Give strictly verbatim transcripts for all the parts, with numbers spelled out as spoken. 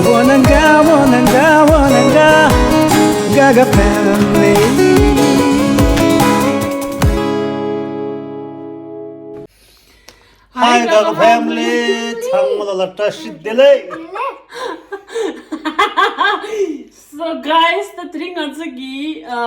Wananga, wananga, wananga, Gaga family. Hi, Gaga family. ཚང་མ་ལ་བཀྲ་ཤིས་བདེ་ལེགས། So guys, ད་དེ་རིང་ང་ཚོ་གི་ཨ་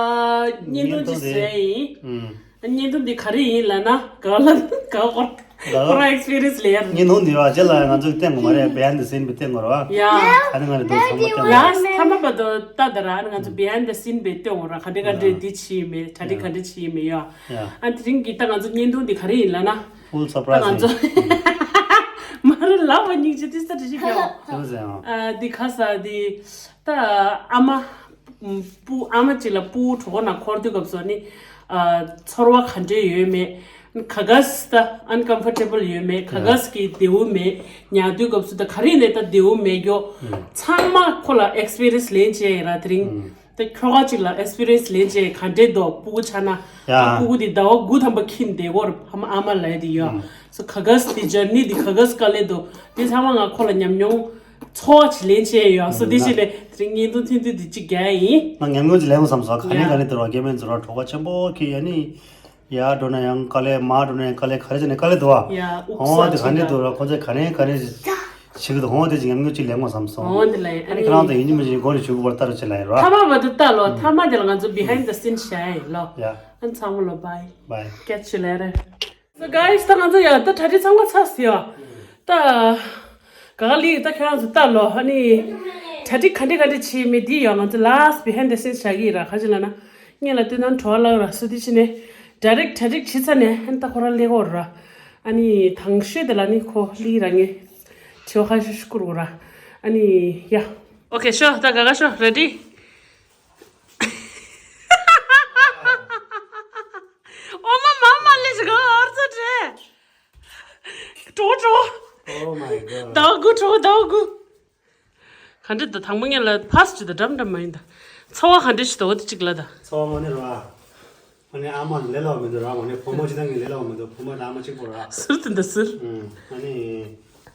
བརྙན་ཐུང་ཅིག་བཟོས་ཡིན། ཨུམ། བརྙན་ཐུང་འདི་ག་རེ་ཡིན་ལབ་ན། ག་ལ་ག་ཁོ་ཁོ་རང་ཨེག་སི་པི་རི་ཡན་སི་ལས་ཡར། བརྙན་ཐུང་འདི་བ་རྗེས་ལ་ང་ཚོས་བསྟན་དགོས་མ་རེད། བྷི་ཧའིན་ཌི་སིན་བི་བསྟན་དགོས་རེད་བ། ཡ། ཨ་ནི་ང་རེ་དུ་ཚང་མ་བསྟན་དགོས། ལཱསི་ཊི་ཐ་མ་བར་དུ་ལྟ་ད་ར། ཨ་ནི་ང་ཚོ་བྷི་ཧའིན་ཌི་སིན་བི་བསྟན་དགོས་ར། ག་འདྲ་ག་འདྲ་འདི་བྱས་མེད། གྲ་སྒྲིག་ག་འདྲ་བྱས་མེད་ཡ། ཡ། ཨ་དེ་རིང་གི་ད་ང་ཚོ་བརྙན་ཐུང་འདི་ག་རེ་ཡིན་ལབ་ན། ཕུལ་སར་པ་རའི་ཛི་ཡིན། ང་ཚོ་མ་རེད་ལབ་པ་སྙིང་རྗེ་དེ་ས་དྲི་ཞིག་ཡོད། ཨ་འདི་ཁ་ས་འདི་ད་ཨ་མ། སྤུ་ཨ་མ་གཅིག་ལ་སྤུ་གུ་གྲོད་ཁོག་ནང་འཁོར་དུས་སྐབས་སུ་ནི། ཨ་ཚོར་བ་ག་འདྲས་ཡོད་མེད། ག་གས་ད་ཨན་ཀམ་ཕོར་ཊེ་བལ་ཡོད་མེད། ག་གས་ཀྱི་བདེ་བོ་མེད། ཉལ་དུས་སྐབས་སུ་ད་ག་རེ་ནས་ད་བདེ་བོ་མེད་རྒྱུ། ཚང་མ་ཁོ་ལ་ཨེག་སི་པི་རི་ཡན་སི་ལེན་བྱས་ཡིན་ར་དེ་རིང་། ད་ཁྱོ་ག་གཅིག་ལ་ཨེག་སི་པི་རི་ཡན་སི་ལེན་བྱས་ག་འདྲས་འདུག་སྤུ་གུ་ཆགས་ན། ཡ། སྤུ་གུ་དེ་ཟླ་བ་དགུ་ཐམ་པ་འཁྱེར་བསྡད་ཡོད་རེད། ཕ་མ་ཨ་མ་ལབ་ཡ་དེ་ཡོད། སོ་ག་གས་དེ་ཇར་ནི་དེ་ག་གས་དཀའ་ལས་འདུག་དེ་ཚང་མ་ང་ཁོ་ལ་ཉམས་མྱོང་ཚོར་བ་ཅིག་ལེན་བྱས་ཡོད། སོ་དེ་ཅིག་ལས་དེ་རིང་བརྙན་ཐུང་ཐུང་ཐུང་དེ་གཅིག་རྒྱག་ཡ་ཡིན། ང་ཉམས་མྱོང་ཅིག་ལེན་དགོས་བསམ་སོང་། ག་ནས་ག་ནས་དུ་ར་སྐྱེ་དམན་ཚོ་ར་གྲོད་ཁོག་ཆེན་པོ་ཁྱེར་ཡ་ནི། ཡར་འགྲོ་ན་ཡང་དཀའ་ལས། མར་འགྲོ་ན་ཡང་དཀའ་ལས། ག་རེ་བྱས་ནས་དཀའ་ལས་འདུག་བ། ཡ་ཨུ་ཧོ་ཚ་དེ་ག་ནས་ཅིག་དུ་ར་ཁོ་ཚོས་ག་ནས་ག་ནས་བྱེད་ཀྱི་འདུག་ཧོ་དེ་ཅིག་ཉམས་མྱོང་ཅིག་ལེན་དགོས་བསམ་སོང་། ཧོ་དེ་ལ་ཡ་ཨ་ནི་ཁྱེད་རང་ཚོ་ཡིན་གཅིག་མིན་གཅིག་མགོ་ནས་ཞུ་དགོས་པར་ལྟ་རུ་བྱེད་ལ་ཡིན་ར། ཐ་མ་བར་དུ་ལྟ་ལོ། ཐ་མ་དེ་ལ་ང་ཚོ་བྷི་ཧའིན་ཌི་སིན་བྱ་ཡ་ཡིན་ལོ། ཡ། ཨ་ཚང་མ་ལོ་བྷའི། བྷའི། ཀེ་ཆི་ལེ་རེ། So guys, ད་ང་ཚོ་ཡ་ད་གྲ་སྒྲིག་ཚང་མ་ཚར་སོང་ཡ། ད་ག་ག་ལི་ད་ཁྱོད་རང་ཚོ་ལྟ་ལོ། ཨ་ནི་གྲ་སྒྲིག་ག་འདྲ་ག་འདྲ་བྱས་མེད་འདི་ཡ་ང་ཚོ་ལཱསི་ཊི་བྷི་ཧའིན་ཌི་སིན་བྱ་གི་ཡིན་ར། ག་ཅི་ལབ་ན་སྔོན་ལ་སྟོན་ནང་བྲོ་བ་ལ་ར་སུ་དེ་ཕྱི་ནས་ཌའི་རེག་ཊི་གྲ་སྒྲིག་བྱེད་ཚར་ནས་ཨ་ནི་ད་ཁོ་རང་སླེབས་ཀྱི་ཡོད་ར། ཨ་ནི་དང་ཤོས་དེ་ལ་ནི་ཁོ་ལི་ར་ངས་བྲོ་བ་ཁ་ཤས་ཤིག་བསྐུར་དགོས་ར། ཨ་ནི་ཡ། ཨོ་ཁེ་ཤོ། ད་ག་ག་ཤོ་རེ་ཌི། ཨོ་མ་མ་མ་ལེ་ཞིག་ཨར་ཙོ་ཏྲེ། ཀྲོ་ཀྲོ། Oh my god. ཟླ་དགུ་ཀྲོ་ཟླ་དགུ། ག་འདྲ་ད་དང་པོ་ངེད་ལ་ཕ་སི་ཅི་ད་འགྲམ་འགྲམ་མ་ཡིན་ད། ཚོར་བ་ག་འདྲ་ཞིག་ད་འོ་དེ་གཅིག་ལ་ད། ཚོར་བ་དངོས་གནས་ར། དངོས་གནས་ཨ་མ་ལས་སླ་བ་མི་འདུག་ར། དངོས་གནས་བུ་མོ་སྤྱི་བཏང་གི་ལས་སླ་བ་མི་འདུག་བུ་མོ་དང་ཨ་མ་གཅིག་པོ་ར། ཟུར་དེ་འདྲ་ཟུར། ཨུམ། ཨ་ནི།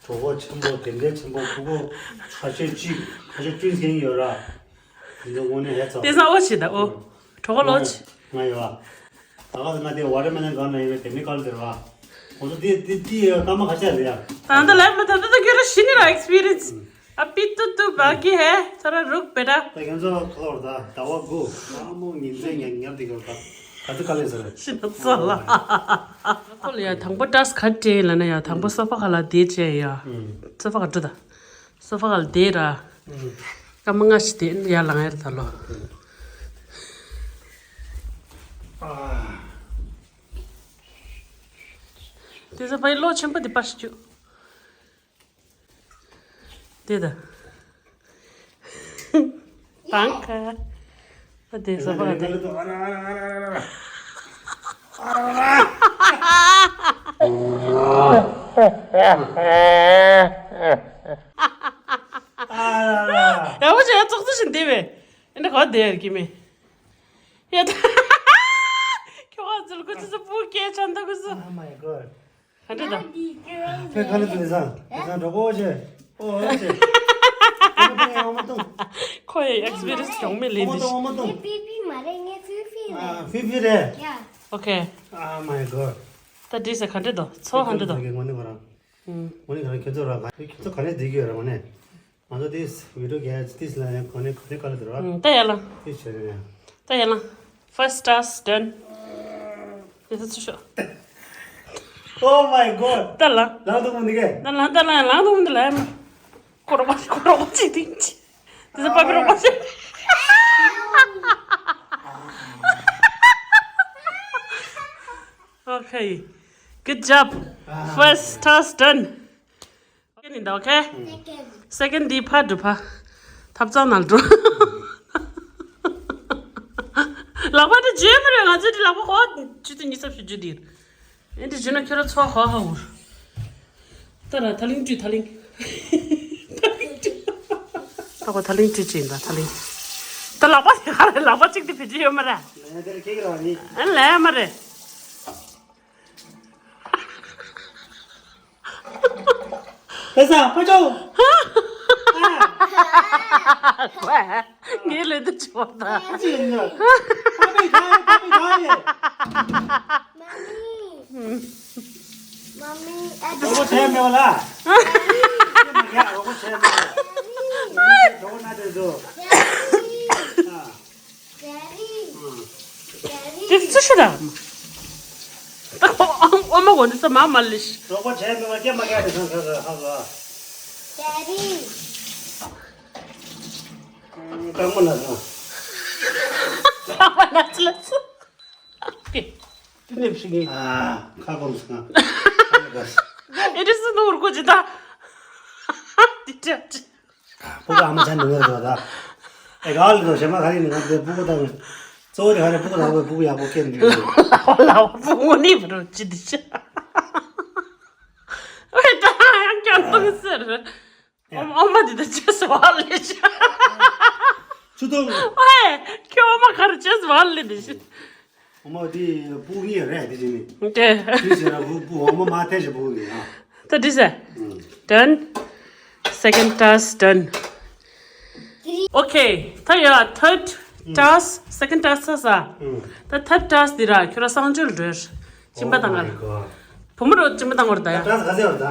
གྲོད་ཁོག་ཆེན་པོ་དེ་འདྲའི་ཆེན་པོ་སྤུ་གུ་ཁ་ཤས་གཅིག་ཁ་ཤས་བསྐྲུན་མཁན་ཡོད་ར། དེ་ཚོ་དངོས་གནས་ཧེ་ཚོ། དེ་ཚོ་ཨོ་ཆི་ད་ཨོ། གྲོད་ཁོག་ལོ་ཆི། ང་ཡོད་ཨ། ད་ག་ང་དེ་ཝ་ཊར་མེ་ལོན་སྒང་ན་ཡོད་པའི་དེ་མི་ཀལ་དེ་ར། ཁོ་ཚོ་དེ་དེ་དེ་སྐར་མ་ཁ་ཤས་རེད་ཡ། ད་ད་ལབ་མ་ད་ད་ད་ཁྱོད་ར་ཤི་ནི་ར་ཨེག་སི་པི་རི་ཡན་སི། ཨ་པི་ཏུ་ཏུ་བ་ཀི་ཧེ་ཚ་ར་རུག་བེ་ཏ། ད་ཁྱོད་ཚོ་ཁ་ལོར་ད་ཟླ་བ་དགུ་ཨ་མོ་ཉིན་མཚན་ཉག་ཉར་དེ་གོ་ད་ག་ཚོད་དཀའ་ལས་ཟེར། ཤི་ན་ཚ་ལ། ཁོ་ལ་ཡ་དང་པོ་ཏཱ་སི་ག་དྲན་ལ་ན་ཡ་དང་པོ་སོ་ཕ་ཁ་ལ་བསྡད་བྱས་ཡ། སོ་ཕ་ཁ་འགྲོ་ད། སོ་ཕ་ཁ་ལ་བསྡད་ར། སྐར་མ་ལྔ་ཞིག་དེ་ཡར་ལངས་ཡར་ད་ལོ། དེ་ཚོ་ཕ་ཡི་གློག་ཆེན་པོ་དེ་པར་ཞིག་བཅུག་དེ་ད། བང་ཁ། ཨ་དེ་ས་པ་དེ། ཡ་བོ་ཅན་ཙོག་ཙོ་བཞིན་བསྡད་པས། ཨེ་འདྲ་ག་བསྡད་ཡར་གི་མེད། ཡ་ད། ཁྱོད་ཨ་ཙི་ལ་ཁོ་ཅི་ཙི་སྤུ་སྐད་ཆ་འདུག་གི་སོ། Oh my god. ག་འདྲ་དང་། ཁྱོད་ག་ལ་དུ་ལེ་ཚང་ལེ་ཚང་འགྲོ་གོ་ཆེ། ཨོ་ཨོ་ཆེ། ཁོ་ཡི་ཨེག་སི་པི་རི་ཡན་སི་གྱོང་མེད་ལེན་འོ་མ་འདི། འོ་མ་ངས་པི་པི་མ་རེད། ངས་ཕི་ཕི་རེད། ཨ་ཕི་ཕི་རེད། ཡ། ཨོ་ཁེ། Oh my god. ད་འདི་ས་ག་འདྲ་དང་ཚོ་ག་འདྲ་དང་། ངོ་ནི་ཁོ་རང་། ངོ་ནི་ཁོ་རང་ཁྱོད་ཚོ་རང་ཁྱོད་ཚོ་ག་ནས་བསྡད་ཀྱི་ཡོད་ར་ངོ་ནས། ང་ཚོ་དེས་བི་ཌིའོ་གས་དེས་ལ་ཡང་གོ་ནས་གོ་ནས་ག་ལ་འདུག་ར། ད་ཡ་ལ། དེ་བྱས་ནས་ཡང་། ད་ཡ་ལ། First task done. དེ་ཚོ་ཚུར་ཤོག Oh my god. ད་ལ། ལང་དུ་མོ་འདི་གས། ད་ལ་ད་ལ་ལང་དུ་མོ་འདི་ལ་ཡ་མ། ཁོ་རོགས་པ་ཁོ་རོགས་པ་ཅིག་དེ་ཅི། དེ་ཚོ་པ་པི་རོགས་པ་ཅིག Okay. Good job. First task done. Second འདི་ཨོ་ཁེ། Second འདི་ཕར་འགྲོ་ཕར། ཐབ་ཚང་ནང་འགྲོ། ལག་པ་འདི་བརྗེད་མི་རེད། ང་ཚོའི་འདི་ལག་པ་ཧོ་ཆུ་ཚོད་ཉི་ཤུ་རྩ་བཞི་རྒྱུ་འདིར། ཨེ་འདི་བརྗེད་ན་ཁྱོད་ར་ཚོ་ཧོ་ཧ་འུར། ད་ར་ཐ་ལིང་བཀྲུས་ཐ་ལིང་། ཐ་ལིང་བཀྲུས། ད་གོ་ཐ་ལིང་བཀྲུས་ཅིག་ཡིན་ད་ཐ་ལིང་། ད་ལག་པ་དེ་ག་རེ་ལག་པ་གཅིག་དེ་བེད་སྤྱོད་ཡོད་མ་རེད། ཨེ་ལས་མ་རེད། ལས་ས་ཕ་ཅོ། ངའི་ལུས་དུ་བྱུང་བ་དང་། ཅི་ཡིན་ནམ། ཕ་མེས་གང་ཡིན། ཕ་མེས་གང་ཡིན། Mommy, mommy, I རོགས་པ་བྱས་མེད་པ་ལ། ཁྱེད་མ་རྒྱག་རོགས་པ་བྱས་མེད་པ། རོགས་པ་ན་དེ་ཚོ། Daddy, daddy. དེ་ཚོ་ཤི་ར། ད་ཁོ་ཨོ་མ་གོ་འདི་ས་མ་མ་ལི་ཤི། རོགས་པ་བྱས་མེད་པ་སྐྱེ་མ་སྐྱེ་དེ་སང་ཁ་ཁ་ཧ་ཧ། Daddy. ཀ་མ་ན་ས། ཀ་མ་ན་ས་ལ་ས། དེ་ནས་ཕྱི་ངས། ཨ། ཁ་སྐོམ་སོང་། ཨེ་འདྲ་སུ་ནོར་གོ་ཅི་ད། དེ་འདྲ་ཅི། སྤུ་གུ་ཨ་མ་ཅན་དུ་ངར་དོ་ད། ཨེ་ག་ལ་དོ་ཞེ་མ་ག་རེ་ནི་ང་དེ་སྤུ་གུ་དང་། གཙོ་བོ་དེ་ག་རེ་སྤུ་གུ་དང་པོའི་སྤུ་གུ་ཡག་པོ་སྐྱེ་འདུག་ལ་བ་སྤུ་གུ་ནི་བུ་རུ་ཅི་དེ་ཅི། ཨེ་ད་ཡང་ཀྱང་ཏུང་ཟེར། ཨོ་མ་འདི་ད་ཅེས་བ་ལེ་ཅི། ཆུ་དོང་། ཨེ་ཁྱོད་ཨོ་མ་ག་རེ་ཅེས་བ་ལེ་དེ་ཅི། ཨོ་མ་དེ་སྤུ་གུ་རེད་དེ་ཅི་ནི། དེ། དེ་ཟེར་ར་སྤུ་སྤུ་ཨོ་མ་མ་ཐེ་ཞེ་སྤུ་གུ་ཡིན་ཨ། ད་འདི་ཟེར། ཨུམ། Done. Second task done. Okay. ད་ཡ་third task, second task ས་ས། ཨུམ། ད་third task འདི་ར་ཁྱོད་ར་གསང་སྤྱོད་འགྲོ། གཅིན་པ་བཏང་ག་ལ། Oh my God. བུ་མོ་རོ་གཅིན་པ་བཏང་བར་ད་ཡ། ད་ཏྲས་ག་ཚད་བར་ད།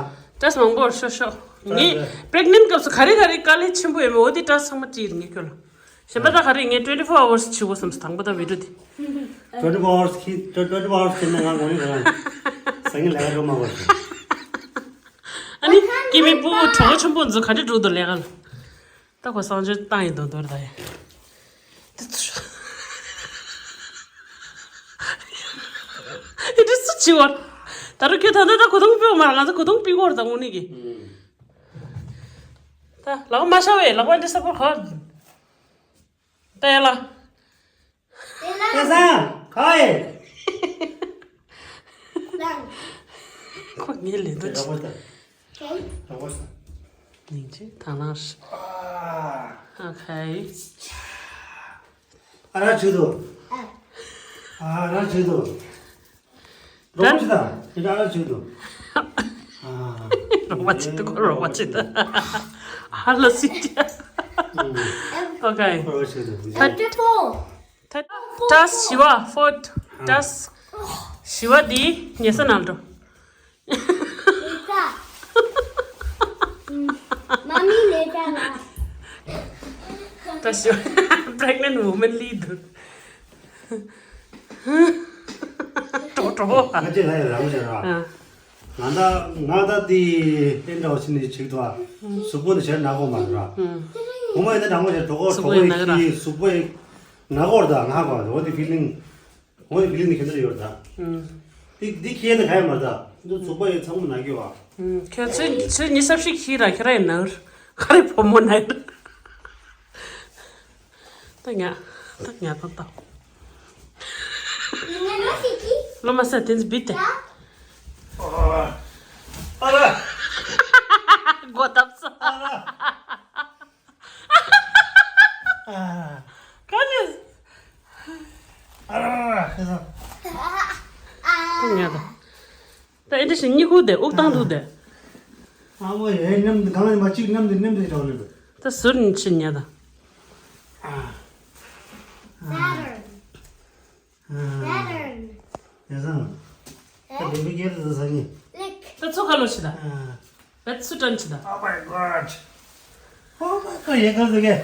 ཏྲས་མང་པོར་ཤོ་ཤོ། ངས་pregnant སྐབས་སུ་ག་རེ་ག་རེ་དཀའ་ལས་ཆེན་པོ་ཡོད་མེད་འོ་དེ་ཏྲས་ཚང་མ་བྲིས་ངས་ཁྱོད་ལ། གཞན་པ་ད་ག་རེ་ངས་twenty four hours བྱེད་དགོས་བསམ་སོང་དང་པོ་ད་video དེ། Twenty four hours ཁྱི་twenty four hours ཁྱི་ནང་ང་ངོ་ནི་རང་སང་ཉིན་ལས་ཀ་འགྲོ་མ་དགོས་ཤིང་། ཨ་ནི་སྐྱེ་མི་སྤུ་གུ་གྲོགས་ཆེན་པོ་འཛུལ་ག་འདྲ་འགྲོ་འདུག་ལས་ཀ་ལ། ད་ཁོ་གསང་སྤྱོད་བཏང་ཡིན་དོ་དོར་ད་ཡིན། དེ་ཚོ། དེ་འདྲ་སུ་བྱེད་བར། ད་རུང་ཁྱོད་ད་ལྟ་ད་གོ་ཐོང་སྤེལ་བ་མ་ར་ང་ཚོ་གོ་ཐོང་སྤེལ་གོ་ར་ད་དངོས་གནས་ཀྱི། ད་ལག་མ་ཤ་བས་ལག་པ་འདྲ་ས་པོ་ག་ད་ཡ་ལ། དེ་སང་ག་ཡེ། ཁོ་ངའི་ལས་འདུག་ཅི། རོགས་པ་ས། སྙིང་རྗེ་དང་ལངས། ཨ། Okay. ཨ་ར་བྱུང་དོ། ཨ་ར་བྱུང་དོ། རོགས་པ་ཅི་ད། ཨ་ར་བྱུང་དོ། ཨ། རོགས་པ་ཅི་ད་ཁོ་རོགས་པ་ཅི་ད། ཧ་ལ་སི་ཅི། Okay. རོགས་པ་བྱུང་དོ། Thirty four. ད་ཏྲས་བཞི་བ། Fourth task བཞི་བ་འདི་ཉལ་ས་ནང་འགྲོ། Mommy later ལ། ད་ཞོ་pregnant woman lead འགྲོ་འགྲོ། ང་ཅི་ལ་ཡ་རང་ཅི་ར། ཨ། ང་ད་ང་ད་དེ་ཨེ་འདྲ་བ་ཕྱིན་ནས་ཆིག་ཐོག་གཟུགས་པོ་ནི་བྱས་ནག་པོ་མ་རེད་ར། ཨུམ། ངོ་མ་ཡིན་ན་དྲང་པོ་བྱས་གྲོད་ཁོག་གྲོད་ཁོག་ཡི་ཁྱི་གཟུགས་པོ་ཡི་ནག་པོ་རེད་ད་ནག་པ་འོ་དེ་feeling འོ་དེ་feeling ནི་ག་འདྲ་ཡོད་རེད་ད། ཨུམ། དེ་དེ་ཁྱེད་ནི་ག་ཡ་མ་རེད་ད་འདི་གཟུགས་པོ་ཡི་ཚང་མ་ནག་གི་བ། ཨུམ། ཁྱོད་ཚོས་ཚོས་ཉི་ཤུ་རྩ་བཞི་ཁྱི་ར་ཁྱོད་ར་ཡི་ནག་ག་རེ་བུ་མོ་ནག་ད་ཉ་ད་ཉ་ད་ད། སློབ་མ་ས་དེ་ཚོ་བིད་དེ། ཨ་ར། སྒོ་བཏབ་ས། ཨ་ར། ཨ། ག་ཅི། ཨ་ར་ར་ར་ཁེ་ས། ད་ཉ་ད། ད་ཨེ་འདྲ་ཞིག་གཉིད་ཁུག་དེ་དབུགས་བཏང་འདུག་དེ། ཨ་བོ་ཡེ་ནམ་གང་ལ་མ་གཅིག་ནམ་དེ་ནམ་དེ་རོ་ལེ། ད་ཟུར་ནི་ཕྱིན་ཉ་ད། ཨ། Saturn. Saturn. ཡ་སང་། ད་ལེ་བི་གེ་ཏི་ད་ས་ཉི། Look. ད་ཚོ་ཁ་ལོ་ཤི་ད། ཨ། ད་ཚུ་ཏྲན་ཆི་ད། Oh my God. Oh my God. ཡེ་ག་ཟེ་གེ།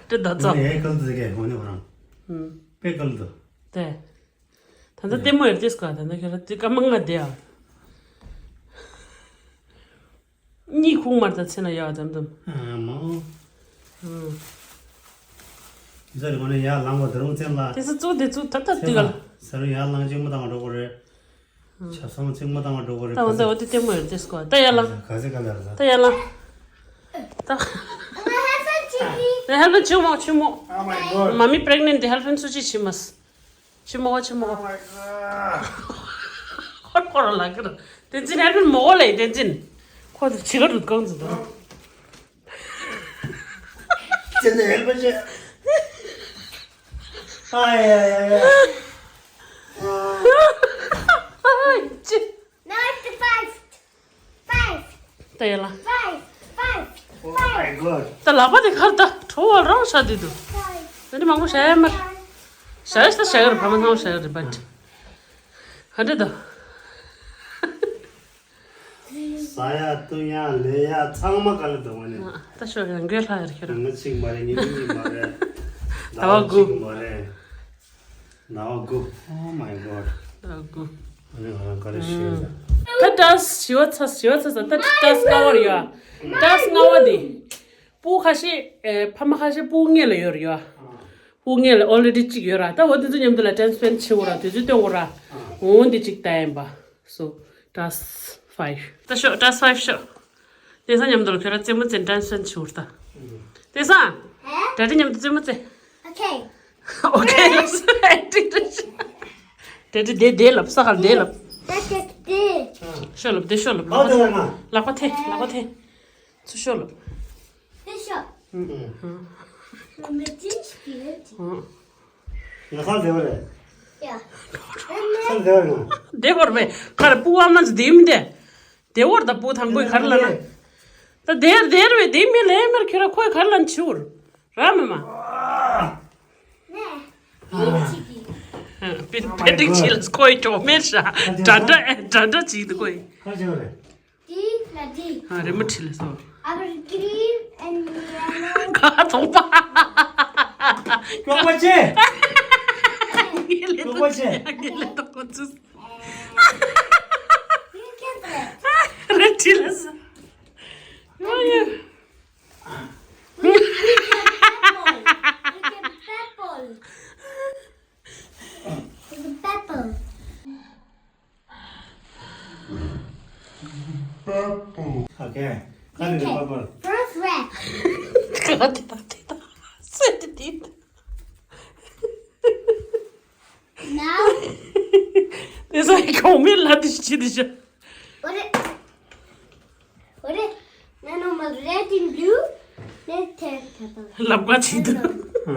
ཏི་ད་ཚོ། ཡེ་ག་ཟེ་གེ་ཧོ་ནི་བ་རང་། ཨུམ། པེ་གལ་དུ། དེ། ད་ལྟ་ལྟད་མོ་ཡར་ཏིས་ག་ད་ལྟ་ཁྱོད་ར་ཏི་ཀ་མ་ང་དེ་ཨ། གཉིད་ཁུག་མར་ད་ཚེ་ན་ཡ་དམ་དམ། ཨ་མ། ཨུམ། ཟེར་ངོ་ནས་ཡར་ལངས་པ་ད་རུང་བཙན་ལ། དེ་ཚོ་གཙུག་དེ་གཙུག་ད་ད་ཏི་ག་ལ། ཟེར་ཡར་ལངས་ཅིག་མ་བཏང་བ་འགྲོ་གི་རེད། ཆབ་གསང་ཚིག་མ་བཏང་བ་འགྲོ་གི་རེད། ད་འོ་ད་འོ་དེ་ལྟད་མོ་ཡར་ཏིས་ག་ད་ཡ་ལ། ག་ཚེ་ག་ལ་རེད་ད། ད་ཡ་ལ། ད། ད་ཧེལ་པན་ཆུ་མོ་ཆུ་མོ། Oh my God. Mommy pregnant དེ་ཧེལ་པན་སུ་ཅི་ཆི་མ་སི། ཆི་མོ་ཆི་མོ། Oh my God. ཁོར་ཁོར་ལ་གིར། བསྟན་འཛིན་ཧེལ་པན་མོ་ལེ་བསྟན་འཛིན། ཁོ་ཚོ་ཇི་ག་རུ་གང་ཚོ་དང་། བསྟན་འཛིན་ཧེལ་པན་ཆེ། ཨ་ཡ་ཡ་ཡ། ཨ། ད་ཡ་ལ། Oh my god. ད་ལག་པ་དེ་གར་ད་གྲོ་བ་རང་ཤ་དེ་འདུག་ད་ནི་མང་པོ་བྱ་ཡ་མར། བྱ་ཡ་ཤ་བྱ་ཡ་རེད། ཕ་མ་ཚང་མ་བྱ་ཡ་རེད། བད། ག་འདྲ་འདུག་ཟ་ཡ་བཏུང་ཡ་ལས་ཡ་ཚང་མ་ག་ལ་འདུག་བ་ནི། ད་ཤོག་ཡང་འགོས་ལྷ་ཡར་ཁྱེར། ང་གཅིག་མ་རེད། ངའི་གཉིས་མ་རེད། ཟླ་བ་དགུ། གཅིག་མ་རེད། ཟླ་བ་དགུ། Oh my god. ཟླ་བ་དགུ། ཨ་ནི་ང་རང་ག་རེ་ཤེས་ད། ད་ད་ཞི་བ་ཚ་ཞི་བ་ཚ་ཚ་ད་ད་ལྔ་བར་ཡོད། ད་ལྔ་བ་དེ། སྤུ་ཁ་ཤས། ཨེ། ཕ་མ་ཁ་ཤས་སྤུ་ངེ་ལ་ཡོད་རེད་ཡོད། སྤུ་ངེ་ལ་already་གཅིག་ཡོད་ར། ད་འོ་དེ་ཚོ་མཉམ་དུ་ལ་transplant བྱེད་དགོས་ར། དུས་ཚོད་སྟོན་དགོས་ར། འོ་འདི་གཅིག་ད་ཡིན་པ། So, task five. ད་ཤོག task five ཤོག་དེང་སང་མཉམ་དུ་ལ་ཁྱོད་ར་རྩེད་མོ་རྩེ་transplant བྱེད་དགོས་ར་ད། དེང་སང་། ད་དེ་མཉམ་དུ་རྩེད་མོ་རྩེ། Okay. Okay ལབ་སོང་། ཨེ་ཏི་ཏི། དེ་དེ་དེ་ལབ་ས་ཁར་དེ་ལབ། ད་དེ་དེ། ཤོ་ལབ་དེ་ཤོ་ལབ། ཨ་དེ་ལ་ང་། ལག་པ་ཐེ་ལག་པ་ཐེ། ཚུར་ཤོ་ལབ། དེ་ཤོ། ཨུ། ཨུ། ང་ཁ་བདེ་བ་རེད། ཡ། ཁ་བདེ་བ་རེད་ང་། བདེ་བར་བས་ཁར་སྤུ་བ་མ་ཟི་དེ་མི་བདེ། བདེ་བར་ད་སྤུ་ཐང་པོའི་གར་ལ་ན། ད་དེར་དེར་བས་དེ་མི་ལས་མེར་ཁྱོད་ར་ཁོའི་གར་ལ་ན་ཆུར། ར་མ་མ། ཨ། ཨ། པི་པེ་ཏིག་ཅི་ལ་ཁོའི་ཅོ་མེར་ཤ། འདྲ་འདྲ་འདྲ་འདྲ་ཅིག་ཏུ་ཁོའི། ཁ་ཆེ་བ་རེད། དེ་ལ་དེ། ཨ་རེ་མ་ཁྲི་ལ་སོ། Our green and yellow. ཁ་ཐོག་པ། ཀྱོག་པ་ཆེ། ངེ་ལེ་ཀྱོག་པ་ཆེ། ངེ་ལེ་ཏོག་ཀོ་ཚུ། You get it. རེ་ཁྲི་ལ་སོ། ཨ་ཡ། Look, look at purple. Look at purple. It's a purple. Okay. Color is purple. First red. Now. དེ་ས་ཁྱོད་མི་ལ་དེ་ཅི་དེ་ཅི། What it? What it? No, no, my red and blue. Then turn purple. ལབ་ག་ཅི་དུ། ཨ།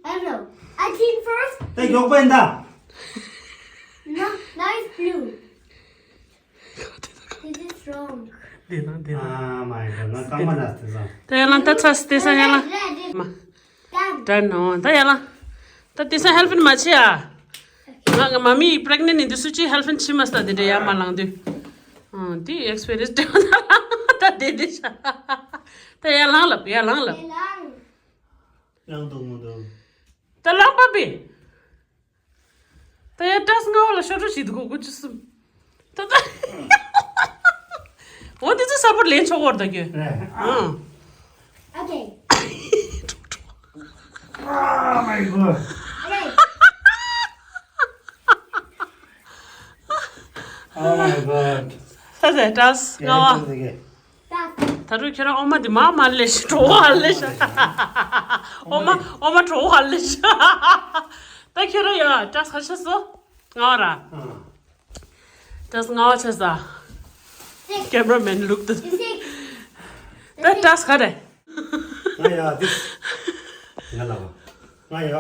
I don't know. I think first. ད་མགྱོགས་པ་ཡིན་ད། No, now it's blue. This is wrong. དེ་ན་དེ་ན། Oh my god. ང་རྐང་པ་ན་དེ་ས། ད་ཡ་ལ་ད་ཚ་དེ་ས་ཡ་ལ། Red, red. མ། Done. Done. ཨོ་ད་ཡ་ལ། ད་དེ་ས་helping མ་བྱེད་ཨ། ང་ང་མ་མི་pregnant ཡིན་དུས་སུ་ཅི་helping བྱེད་མ་སྟ་དེ་འདྲ་ཡ་མ་ལང་དུས། ཨ་དེ་experience དེ་ད་དེ་དེ་ཤ། ད་ཡ་ལང་ལབ་ཡ་ལང་ལབ། ཡ་ལང་། ལང་དུ་མོ་དུ། ད་ལང་པ་པི། ད་ཡ་ཏྲས་ང་བ་ལ་ཤོ་ཏྲ་ཞིག་འདུག་གོ་གུ་ཅི་སུམ། ད་ད། འོ་དེ་ཚོ་ས་པོར་ལེན་ཆོག་གོ་ར་ད་གྱོད། རེད། ཨང་། Okay. Oh my god. Okay. Oh my god. ད་ད་ཏྲས་ང་བ། ད་རུང་ཁྱེད་རང་ཨོ་མ་འདི་མ་མ་ལེ་ཤ་གྲོ་བ་ལེ་ཤ། ཨོ་མ་ཨོ་མ་གྲོ་བ་ལེ་ཤ། ད་ཁྱེད་རང་ཡ་ཏྲས་ཁ་ཤ་སོ། ང་བ་ར། ཨང་། ཏྲས་ང་བ་ཆ་ས། Cameraman look the. ད་ཏྲས་ག་རེ། ང་ཡ་དིས། ང་ལ་བ། ང་ཡ།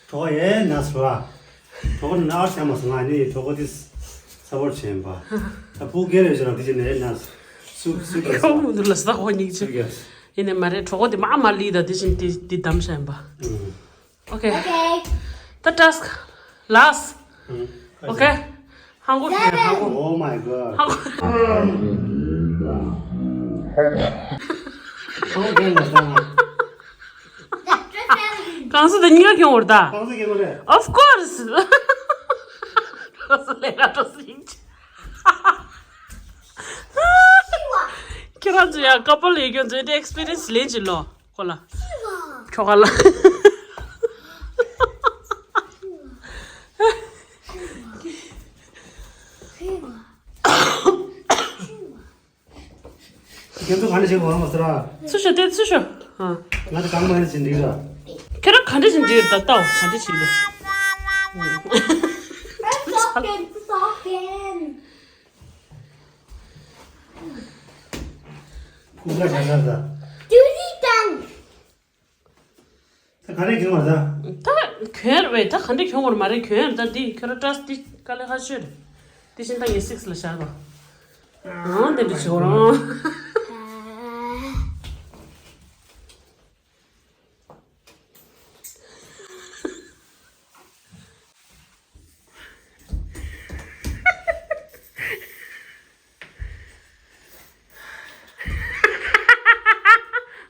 གྲོགས་ཡེ་ན་སུ་ར། གྲོགས་ན་ཨར་ཤ་མ་སུ་ང་ནི་གྲོགས་དིས། ས་བོར་ཆེན་པ། ད་བུ་གེ་རེ་ཞིག་ལ་དི་ཅི་ནས་ན། སུ་སུ་གེ་ཁོ་མུ་འདུ་ལ་ས་ཧོ་ཉིག་ཅི། སུ་གེ། ཡིན་ནས་མ་རེད་གྲོགས་དི་མ་མ་ལི་ད་དི་ཅི་དི་དི་དམ་ཤ་ཡིན་པ། ཨུམ། Okay. Okay. The task last. ཨུམ། Okay. ཧང་གོ་ཧང་གོ། Oh my god. ཧང་གོ། ཧང་གོ་ཧང་གོ། གང་ས་དེ་གཉིས་ཀ་ཁྱོང་བར་ད། གང་ས་ཁྱོང་བར། Of course. གང་ས་ལས་ཀ་འགྲོ་སྲིད། ཁྱེད་རང་ཚོ་ཡང་couple ལས་ཀྱོང་ཚོའི་དེ་experience ལེན་གྱི་ལོ། ཁོ་ལ། ཁྱོ་ག་ལ། ཁྱེད་ཚོ་ག་འདྲ་བྱེད་དགོས་མ་ཟེར་ར། ཚུར་ཤོག་དེ་ཚུར་ཤོག་ཨ། ང་ཚོ་གང་མ་ཡིན་ཟིན་འགྲིག་ར། ཁྱེད་རང་ག་འདྲ་བྱེད་འགྲིག་ར་ད་ལྟ་ག་འདྲ་བྱེད་འདུག་ཁུག་ཁ་བྱ་ས་ད། ད་ག་རེ་གྱོང་བ་ད། ད། གྱོན་རེད་བས་ད་ག་འདྲ་གྱོན་དགོས་མ་རེད། གྱོན་ད་འདི་ཁྱོད་རང་ཏྲས་འདི་དཀའ་ལས་ཁག་ཤོས་རེད། དེ་བཞིན་ད་ངས་སིགས་ལ་བཞག་རོགས། ཨང་དེ་འདྲ་བྱེད་རོགས།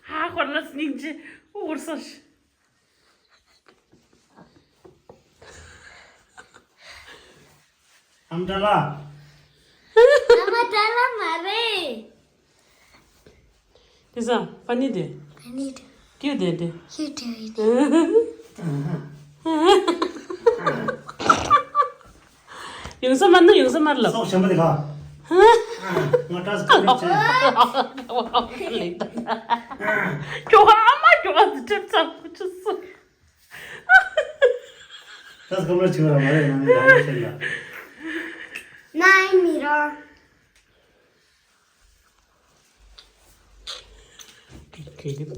ཧ་ཧོར་ལ་སྙིང་རྗེ་འུར་སོང་ཞིག་ཨམ་ཏྲ་ལ། ཨ་མ་ཏྲ་ལ་མ་རེད། དེ་ས་ཕ་ནི་དེ། ཕ་ནི་དེ། ཀྱེ་དེ་དེ། ཀྱེ་དེ་དེ། ཡོང་ས་མར་ན་ཡོང་ས་མར་ལབ། སོག་ཞན་པ་དེ་ག་ང་ཏྲས་ཀ་ལེ་ཅེ། ལེ་ད། ཁྱོ་ག་ཨ་མ་ཁྱོ་ག་ཙི་ཁྲེབ་ཚ་ཁུ་ཆུ་སུ། ཏྲས་ཀ་མར་ཆི་བ་ར་མ་རེད་ང་ནི་རང་མ་ཤེས་ལ། ནའི་མི་རོ། ཁ་ཆེ་ས།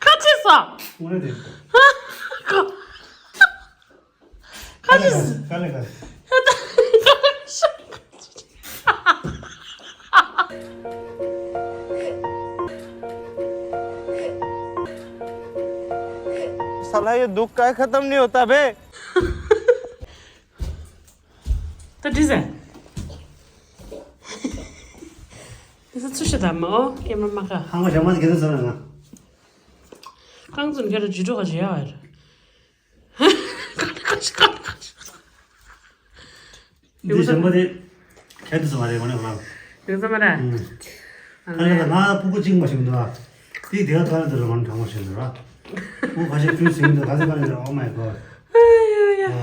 ཁ་ཆེ་ས། ཁ་ལེ་ཁ། साला ये दुख का खत्म नहीं होता बे। ད་འདི་ཟེར། འདི་ཚོ་ཚུར་ཤོག་ད་མ་འོ་ཀེ་མ་མ་ཁ། ཧང་ག་ཞག་མ་དེ་ག་ཚོད་ཟ་ན་ང་། རྐང་ཚོན་ཁྱེད་རང་ཇུས་འགྲོ་ག་ཇི་ཡ་བར། འདི་ཞིམ་པོ་དེ་ཁྱད་དུ་སོང་བ་རེད་ང་ནས་ཁོ་རང་། དེ་ཚོ་མ་རེད། ཨ་ཁ་ལ་ང་ཕྲུ་གུ་གཅིག་མ་ཞིག་འདུག་ཨ། དེ་དེ་ག་ཐོག་ནས་དེ་རུ་ང་གྲང་མོ་ཞིག་འདུག་ར། ཕྲུ་གུ་ཁ་ཤས་བུ་ཞིག་འདུག་ག་ཚོད་ག་ནས་ཨོ་མའི་གོ། ཨ་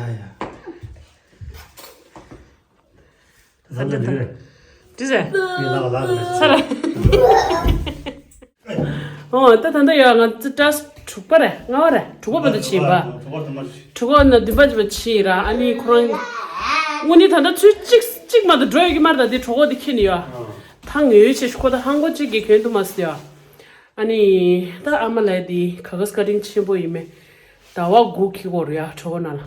ཡ། ད་ཚར་ལ་འདི་རེད། འདི་ཟེར། ངས་ལབ་ལབ་མེད། ཚར། ཨོ་ད་ད་ལྟ་ཡོད་ང་ཚོ་ཏྲས་དྲུག་པ་རེད་ལྔ་པ་རེད་དྲུག་པ་བར་དུ་ཕྱིན་པ། དྲུག་པ་དང་མ་ཕྱིན། དྲུག་པ་ན་བདུན་པ་བཅུ་པ་ཕྱིན་ར་ཨ་ནི་ཁོ་རང་། དངོས་གནས་ད་ལྟ་ཚུལ་གཅིག་གཅིག་མ་གཏོགས་འགྲོ་ཡོད་ཀྱི་མ་རེད་ད་དེ་གྲོགས་པོ་དེ་ཁྱེར་ནས་ཡོད། ད་ངོས་ཆེ་ཤོས་ཁོ་ད་ཧང་གོ་གཅིག་གིས་གྱོན་ཐུབ་མ་སོང་ཡ། ཨ་ནི་ད་ཨ་མ་ལགས་དེ་ག་ག་སྐ་རིང་ཆེན་པོ་ཡིན་མེད། ཟླ་བ་དགུ་འཁྱེར་དགོས་རེད་ཡ་གྲོགས་པོ་ན་ལ།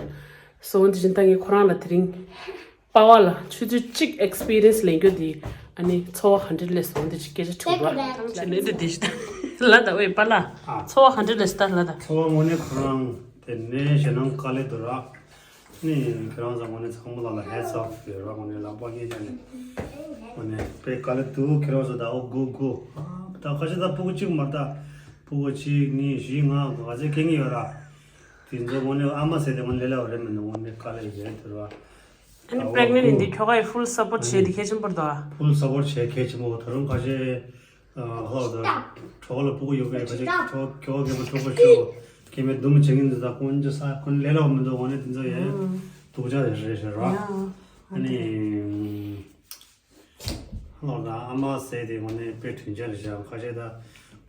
སོང་དེ་བཞིན་ད་ངས་ཁོ་རང་ལ་དེ་རིང་། པ་ཕ་ལ་ཆུ་ཚོད་གཅིག་ཨེག་སི་པི་རི་ཡན་སི་ལེན་རྒྱུ་དེ་ཨ་ནི་ཚོར་བ་ག་འདྲ་སླེབས་སོང་དེ་ཅིག་སྐད་ཆ་དྲིས་པ། ད་ལན་དེ་དེ་ཞིག་ད་ལ་ད་ཝེ་པ་ལ་ཚོར་བ་ག་འདྲ་སླེབས་ད་ལ་ད། ཚོར་བ་དངོས་གནས་ཁོ་རང་དེ་ནས་ཞེད་སྣང་དཀའ་ལས་འདུག་ར། ནི་ཁྱེད་རང་ཚོ་དངོས་གནས་ཚང་མ་ལ་ལ་ཧེ་ཚབ་ཡོད་ར་དངོས་གནས་ལག་པ་གཉིས་ཀྱང་ནི་དངོས་གནས་དཔེ་དཀའ་ལས་འདུག་ཁྱེད་རང་ཚོ་ད་འོ་དགུ་དགུ་ད་ཁ་ཤས་ད་ཕྲུ་གུ་གཅིག་མ་ད་ཕྲུ་གུ་གཅིག་གཉིས་བཞི་ལྔ་ག་ཚོད་སྐྱེ་ངེས་ཡོད་ར། དེ་ཚོ་དངོས་གནས་ཨ་མ་ཟེར་དེ་དངོས་གནས་ལས་སླ་བ་རེད་མི་འདུག་དངོས་གནས་དཀའ་ལས་ཡོད་དེ་ར། ཨ་ནི་པེག་ནེན་ཡིན་དུས་ཁྱོ་ག་ཡི་ཕུལ་སབ་པོར་བྱེད་དེ་གལ་ཆེན་པོ་རེད་དོ། ཕུལ་སབ་པོར་བྱེད་གལ་ཆེན་པོ་ད་རུང་ཁ་ཤས་ཨ་ལྷག་ད་གྲོགས་ལ་ཕྲུ་གུ་ཡོད་པའི་ཁ་ཤས་ཁྱོ་ཁྱོ་ག་མ་ཕྲུ་གུ་ཤོ་སྐྱེ་མེད་སྡུག་མོ་བྱེད་ཀྱིན་འདུག་ད་དཀོན་མཆོག་ས་ཁོ་ལས་སླ་བ་མི་འདུག་དངོས་གནས་དེ་ཚོ་ཡང་སྡུག་ཅག་རེད་ཟེར་ར། ཨ་ནི། ལོ་ན་ཨ་མ་ཟེར་དེ་ངོ་ནས་དཔེ་དྲིན་ཆེན་རེད་ཤག་ཁ་ཤས་ད་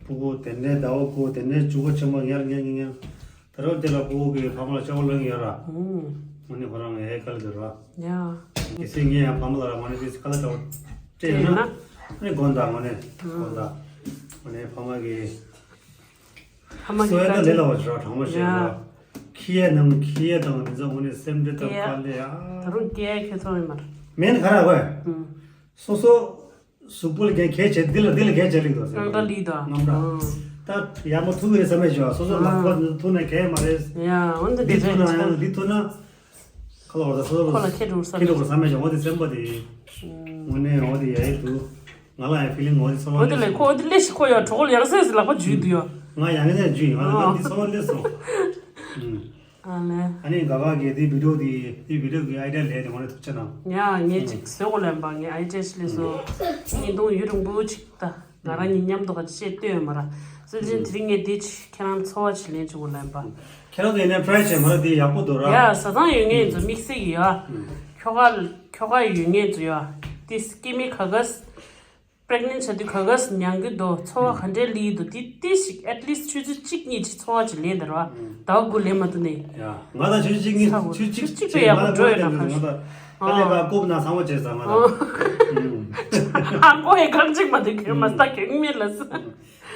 ཕྲུ་གུ་དེ་འདྲའི་ཟླ་བ་དགུ་དེ་འདྲའི་གཅིག་པོ་ཆེན་པོ་ཉར་ཉར་ཉར་ཉར་ད་རུང་དེ་ལ་ཕྲུ་གུ་གི་ཕ་མ་ལ་ལྕགས་པོ་ལེན་གྱི་ཡོད་ར། ངོ་ནས་ཁོ་རང་ངའི་དཀའ་ལས་འདུག་ར། ཡ། གལ་སྲིད་ངས་ཡང་ཕ་མ་ལ་ར་ངོ་ནས་དེ་ཁ་ལག་འདྲ་བོ་སྤྲད་ཡོད་ན་ཨ་ནི་དགོངས་དག་ངོ་ནས་དགོངས་དག་ངོ་ནས་ཕ་མ་གི་ཕ་མ་གི་སོ་ཡ་ད་ལས་སླ་བ་ཞིག་ར་གྲང་མོ་ཞིག་ར། ཡ། ཁྱི་ཡ་ནང་ཁྱི་ཡ་དང་དེ་ཚོ་དངོས་གནས་སེམས་ཁྲལ་དང་དཀའ་ལས་ཨ། ད་རུང་སྐྱེ་ཡ་ཁྱེད་ཚོ་ཡིན་མར། མེན་ཁ་ར་གོ་ཡ། སོ་སོ་གཟུགས་པོ་ལ་གས་གས་བྱས་འདི་ལ་འདི་ལ་གས་བྱས་ལིག་དོ་ཟེར། རང་འདྲ་ལིག་དོ། རྣམ་འདྲ། ད་ཡ་མོ་ཐུག་གི་རེད་བསམ་མེད་བྱུང་སོ་སོ་ལག་པ་འདི་ཐུག་ན་གས་མ་རེད། ཡ་འོན་ཏེ་འདི་དེ་ཐུག་ན་ཡང་འདི་ཐུག་ན། ཁ་ལོ་བ་ད་སོ་སོ་ཁོ་ལ་ཁེ་འགྲོ་བསམ་ཁེ་འགྲོ་བསམ་མེད་ཀྱང་འོ་དེ་སེམས་པ་དེ། དངོས་གནས་འོ་དེ་ཡ་ཡི་འདུག་ང་ལ་ཡང་ཕི་ལིང་འོ་དེ་ཚོར་བ་འོ་དེ་ལས་ཁོ་འོ་དེ་ལས་ཤི་ཁོ་ཡ་གྲོགས་ལ་ཡང་སེ་སི་ལག་པ་འཇུས་འདུག་ཡ། ང་ཡང་ངེས་ནས་འཇུས་ཡིན་ང་ལ་འདི་ཚོར་བ་སླེབས་སོང་། ཨ་ལེ། ཨ་ནི་ག་ག་གིས་དེ་བི་ཌིའོ་དེ་དེ་བི་ཌིའོ་གི་ཨའི་ཌི་ཡ་ལས་དེ་ངོ་ནས་ཐུགས་ཆེ་གནང་། ཡ་ངས་ཅིག་བཟོས་གོ་ལན་པ་ངས་ཨའི་ཌི་ཡ་ཞིག་སླེབས་སོང་། ཉིན་དུང་ཡུན་རིང་པོ་ཅིག་ད། ང་རང་གཉིས་མཉམ་དུ་ག་ཅི་བཤད་ལྟོས་ཡོད་མ་ར། སེམས་ཅན་དེ་རིང་ངས་འདི་ཅི་ཁྱེད་རང་འཚོ་བ་ཅི་ལེན་བྱུང་ལབ་པ། ཁྱེད་རང་ཚོ་ཡིན་ནས་ཊ་རའི་བྱས་མ་ར་འདི་ཡག་པོ་འདུག་ར། ཡ་ཟ་ཐང་ཡོད་ངེས་ཚོ་དམིགས་བསལ་གྱི་ཡ། ཁྱོ་ག་ཁྱོ་ག་ཡོད་ངེས་ཚོ་ཡ། འདི་སྐྱེ་མི་ཁ་གས། པྲེག་ནེན་ཊི་བྱ་དུས་ག་ག་ས་མྱང་གི་འདུག་ཚོར་བ་ག་འདྲའི་སླེབས་ཀྱི་འདུག་དེ་ཏོག་ཙམ་at least ཆུ་ཚོད་གཅིག་གཉིས་ཅིག་ཚོར་བ་ཅིག་ལེན་དང་ར། ཟླ་བ་དགུ་ལེན་མ་ཐུབ་ནའི། ཡ། ང་དང་ཆུ་ཚོད་གཅིག་གཉིས་ཚོར་བ་ཆུ་ཚོད་གཅིག་ཚོར་བ་ཡག་པོ་འགྲོ་ཡོད་ན་ག་རེ། ཨ་ལས་ཀ་རྐུབ་ན་ཚང་མ་བྱས་ཙང་ང་དང་། ཨ་ཀོ་ཡི་གང་ཅིག་མ་དེ་གོན་མ་སྟ་གོན་མེད་ལ་ས།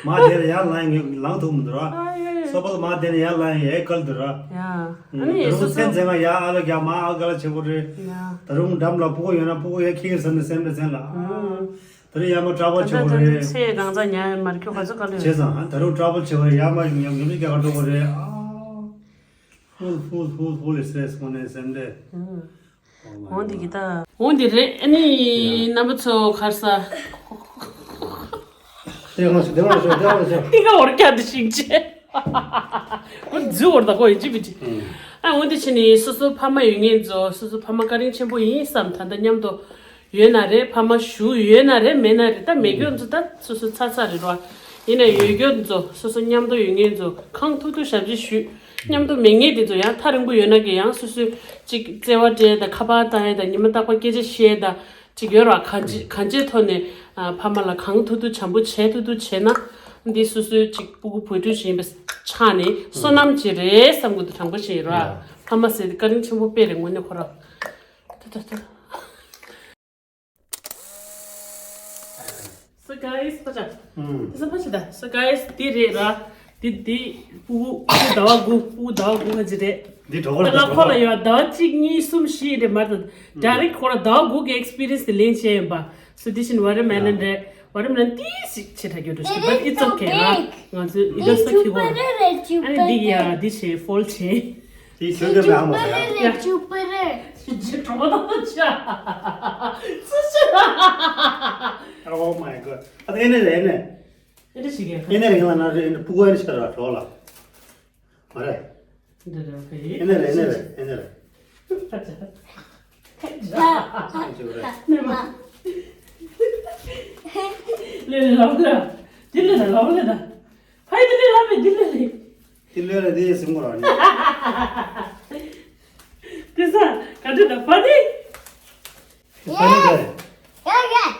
མ་དེ་ལ་ཡར་ལངས་ཡོད་ལངས་ཐུབ་མི་འདུག་ར། ཨ་ཡ་ཡ། སོ་པལ་མ་དེ་ལ་ཡར་ལངས་ཡོད་ཡའི་སྐལ་འདུག་ར། ཡ། ཨ་ནི་ད་རུང་སོ་སོ་སེམས་ཙན་ང་ཡར་ཨ་ལ་རྒྱག་མ་ཨ་ག་ལ་བྱེད་དགོས་རེད། ཡ། ད་རུང་འགྲམ་ལ་ཕྲུ་གུ་ཡོད་ན་ཕྲུ་གུ་ཡར་ཁྱེར་ཡོད་བསམ་ནས་སེམས་ལ་སེམས་ལ། ཨ། ད་རུང་ཡར་མར་ཊ་ར་བལ་བྱེད་དགོས་རེད། ཚེ་གང་ཚ་ཉལ་མར་ཁྱོ་ག་ཚོད་ག་ལོས། བྱས་ཙང་ད་རུང་ཊ་ར་བལ་བྱེད་དགོས་རེད། ཡར་མར་ཉམས་ཉམས་ཀྱི་རྒྱ་གར་འགྲོ་དགོས་རེད། ཨ། ཧུལ་ཧུལ་ཧུལ་ཧུལ་ལི་སེ་སོང་ནས་སེམས་ལས། འོང་འདི་གི་ད། འོང་འདི་རེད། ཨ་ནི་རྣམ་པ་ཚོ་གར་ས། དེ་ང་ཞིག་དེ་ང་ཞིག་དེ་ང་ཞིག་ཏི་ཀ་འོར་ཀྱ་འདི་ཤིང་ཆེ། འོ་འཛུལ་འོར་ད་ཁོ་ཡིན་ཅི་བི་ཅི། ཨ་འོང་འདི་ཕྱི་ནི་སོ་སོ་ཕ་མ་ཡོད་ངེས་ཚོ་སོ་སོ་ཕ་མ་བཀའ་དྲིན་ཆེན་པོ་ཡིན་བསམ་ད་ལྟ་མཉམ་དུ་ཡོད་ན་རེད། ཕ་མ་ཞུ་ཡོད་ན་རེད་མེད་ན་རེད། ད་མེད་རྒྱུ་ཚོ་ད་སོ་སོ་ཚ་ཚ་རེད་རོ། ཡིན་ན་ཡོད་རྒྱུ་ཚོ་སོ་སོ་མཉམ་དུ་ཡོད་ངེས་ཚོ་གང་ཐུབ་ཐུབ་ཞབས་ཕྱི་ཞུས། མཉམ་དུ་མེད་ངེས་དེ་ཚོ་ཡང་ཐག་རིང་པོ་ཡོད་ན་གི་ཡང་སོ་སོའི་ཅིག་བརྩེ་བ་སྤྲད་དང་ཁ་པར་བཏང་ཡས་དང་ཉི་མ་རྟག་པར་སྐད་ཆ་བཤད་དང་ཅིག་ཡོད་ར། གང་ཅི་གང་ཅིའི་ཐོག་ནས་ཨ་ཕ་མ་ལ་གང་ཐུབ་ཐུབ་བྱམས་པོ་བྱས་ཐུབ་ཐུབ་བྱས་ན་འདི་སོ་སོའི་ཅིག་སྤུ་གུ་བོད་ཕྲུག་ཞིག་ཡིན་པའི་ཆ་ནས་བསོད་ནམས་ཅིག་རེད་བསམ་གི་འདུག་དྲང་པོ་བཤད་ཡིན་ར། ཕ་མ་ཟེར་དེ་བཀའ་དྲིན་ཆེན་པོ་དཔེ་རེད་དངོས་གནས་ཁོ་ར། ད་ད་ད། So guys, ཕ་ཆ། ཨུམ། དེ་ས་ཕ་ཆ་ད། So guys, དེ་རེད་ར། དེ་དེ་སྤུ་གུ་ཟླ་བ་དགུ་སྤུ་གུ་ཟླ་བ་དགུ་ག་ཅི་རེད། འདི་གྲོགས་པོ་ལ་ད་ལ་ཁོ་ལ་ཡོད་ཟླ་བ་གཅིག་གཉིས་གསུམ་བཞི་རེད་མ་གཏོགས་direct ཁོ་ལ་ཟླ་བ་དགུ་གི་experience དེ་ལེན་བྱས་ཡིན་པ། So དེ་བཞིན་watermelon རེད། Watermelon ཏིས་ཞིག་ཆེ་དྲགས་ཡོད་འགྲོ་ཞིག་but it's okay ར། ང་ཚོས་it does not kill her. ཨ་ནི་འདི་ཡ་འདི་བྱས་fold བྱས། དེ་ཁྱོད་ཀྱི་མེད་ཨ་མ་ཟེར་ཡ། ཅི་གྲོགས་པོ་དང་ཆ། སུ་ཆ། Oh my god. ཨ་དེ་ཨེ་ནས་རེད་ཨེ་ནས། ཨེ་འདྲ་ཞིག་ཡ། ཨེ་ནས་རེད་ང་ན་རེད་ཨེ་ནས་སྤུ་གུ་ཨེ་ནས་ཆ་ར་གྲོགས་ལ། མ་རེད། འདི་རེད་ཨེ་ནས་རེད་ཨེ་ནས་རེད་ཨེ་ནས་རེད། ཨེ་ནས་རེད། ལེ་ལེ་ལ་ལེ། འདི་ལེ་ལ་ལེ་ད། ཕ་ཡི་འདི་ལེ་ལ་མེད་འདི་ལེ་ལེ། དེ་ལོས་ལ་དེ་ཡི་སེམས་ཁོ་རང་ནི། དེ་ས་ག་འདྲ་ད་ཕ་ནི། ཕ་ནི་ག་རེད། Yeah, yeah,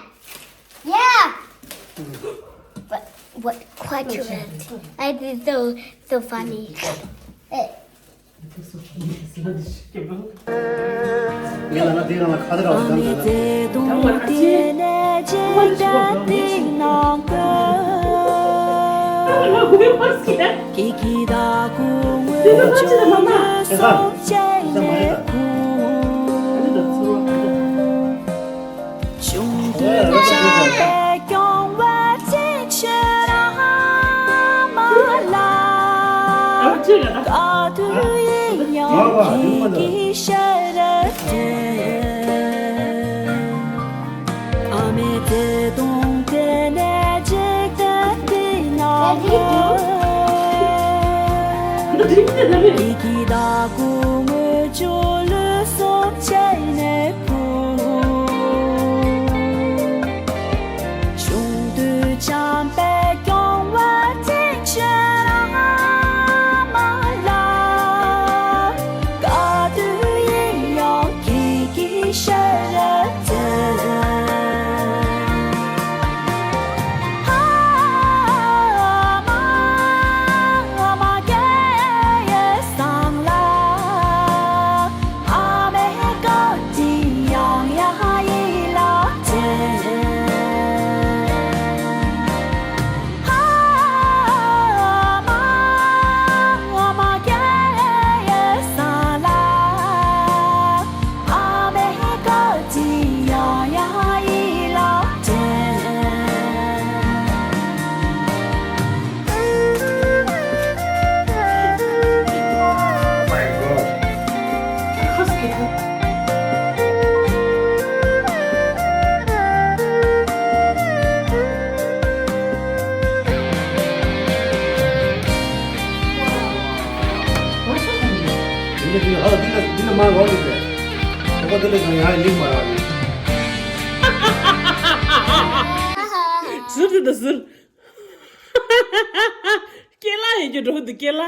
yeah. What, what, quite right. I did so, so funny. Eh. ངས་ལ་ན་དེ་རང་ལ་ཁ་དེ་རང་ལ་དམ་དམ་དམ། འདི་ལ་འདི་ལ་འདི་ལ་མ་ལོག་འདུག་པས། ཁོ་པ་འདི་ལ་ཡང་ཡང་ལིང་མ་རག་ནི། ཟུར་དུ་དང་ཟུར། སྐེ་ལ་ཡོད་རྒྱུ་འགྲོ་འདུག་སྐེ་ལ།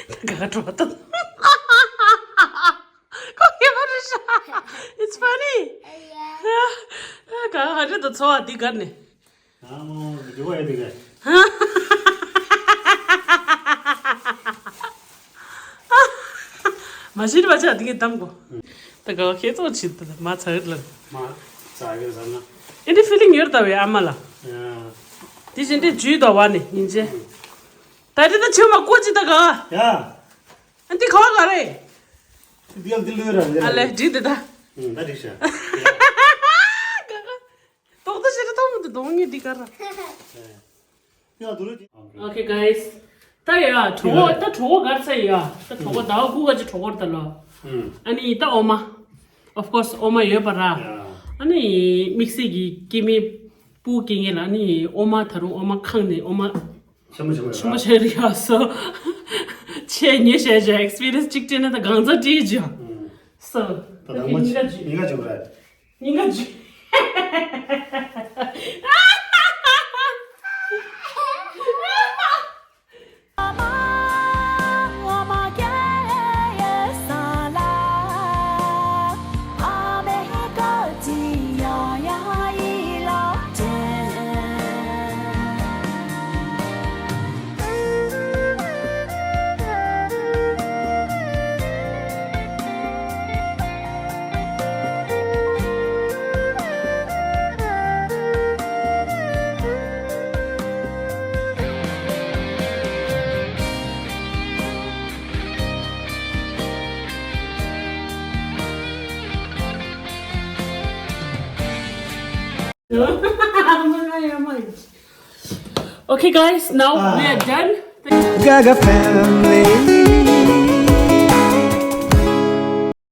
ད་ག་འགྲོ་ད། ཁོ་སྐེ་པ་རེད་ཤག It's funny. Yeah. ག་ཧ་རི་དང་འཚོ་བ་འདི་གར་ནས། ཨ་མོ་འགྲོ་བ་ཡོད་དེ་ག་མ་གཞི་ནས་མ་ཆགས་འདི་གའི་གཏམ་གོ། ད་ག་ཁྱེད་ཚོ་བྱེད་ད་མ་ཚ་གི་ལ། མ་ཚ་གི་ཟ་ན། ཨེ་འདི་ཕི་ལིང་ཡོད་ད་བའི་ཨ་མ་ལ། ཡ། དེ་བཞིན་དེ་ཇུས་དོ་བ་ནི་ཡིན་ཅེ། ད་དེ་ད་ཆེ་མ་ཀོ་ཅི་ད་ག་ཡ། ཨ་འདི་ག་བ་ག་རེད། འདི་ཡང་འདི་ལོས་ར་འདི་ཨ་ལས་འདྲི་འདི་ད། ད་འགྲིག་ཤག་ཏོག་ཏོ་ཞེ་དྲག་གཏོང་མི་འདུག་གདོང་ངེས་འདི་ག་ར། ཡ་དུ་རུ་ཅི། Okay guys. ད་ཡ་གྲོགས་པོ་ད་གྲོགས་པོ་གར་ཚ་ཡ། ད་གྲོགས་པོ་ཟླ་བ་དགུ་ག་ཅི་གྲོགས་པོར་ད་ལོ། ཨ་ནི་ད་ཨོ་མ། Of course ཨོ་མ་ཡོད་པ་ར། ཨ་ནི་དམིགས་བསལ་གྱི་སྐྱེ་དམན་སྤུ་སྐྱེ་ངེས་ལ་ཨ་ནི་ཨོ་མ་ད་རུང་ཨོ་མ་ཁང་ནས་ཨོ་མ། ཆེན་པོ་ཆེན་པོ་ཆེན་པོ་ཆེ་རེད་ཡ་སོ། ཆེ་ཉེ་ཤེས་བྱ་experience གཅིག་སྤྲད་ན་ད་གང་ཚ་བྲིས་ཅི་ཡ། སོ། ད་དང་པོ་ཉིན་ག་ཅིག་ཉིན་ག་ཅིག་རེད། ཉིན་ག་ཅིག Okay guys, now we are done. Gaga family.